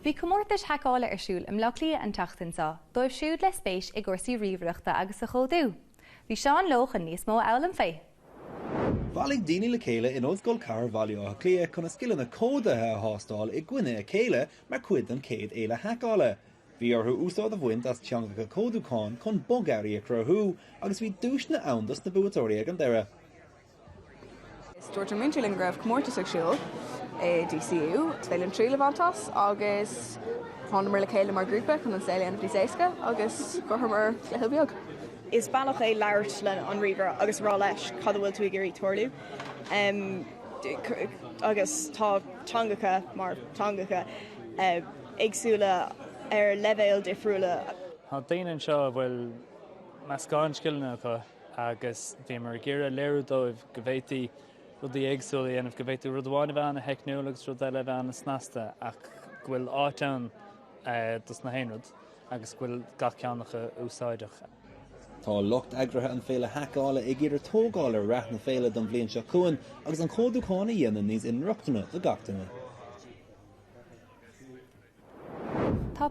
Bhí comórtais haiceála ar siúl i mBleá Cliath an tseachtain seo, dóibh siúd le spéis i gcúrsaí ríomhaireachta agus sa chódú. Bhí Seán leo chun níos mó a fhoghlaim faoi. Bhailigh daoine le chéile in Ollscoil Chathair Bhaile Átha Cliath chun a scileanna códaithe a thástáil i gcoinne a chéile mar chuid den chéad fhéile haiceála. Bhí orthu úsáid a bhaint as teangacha códúcháin chun bogearraí a chruthú agus bhí duaiseanna ann dos na buaiteoirí ag an deireadh. Dúirt an múinteoir linn go raibh comórtas ar siúl i DCU, is féidir linn triail a bhaint as agus thángamar le chéile mar ghrúpa chun an saol a dhéanamh níos éasca agus chruthaíomar cluiche beag. Is bealach é labhairt le an ríomhaire agus rá leis cad a bhfuil tú ag iarraidh tarlú agus tá teangacha mar teangacha éagsúla ar leibhéil difriúla. Tá daoine anseo a bhfuil meascán scileanna acu. agus bhíomar ag iarraidh léiriú dóibh go bhféadfaí rudaí éagsúla a dhéanamh, go bhféadfaí rud amháin a bheith an-theicniúil agus rud eile a bheith an-snasta ach go bhfuil áit ann dos na haon rud agus go bhfuil gach ceann acu úsáideach. Tá lucht eagraithe an Féile Haiceála ag iarraidh tógáil ar rath na féile don bhliain seo chugainn agus an códúchán a dhéanamh níos inrochtana do gach duine. Tá.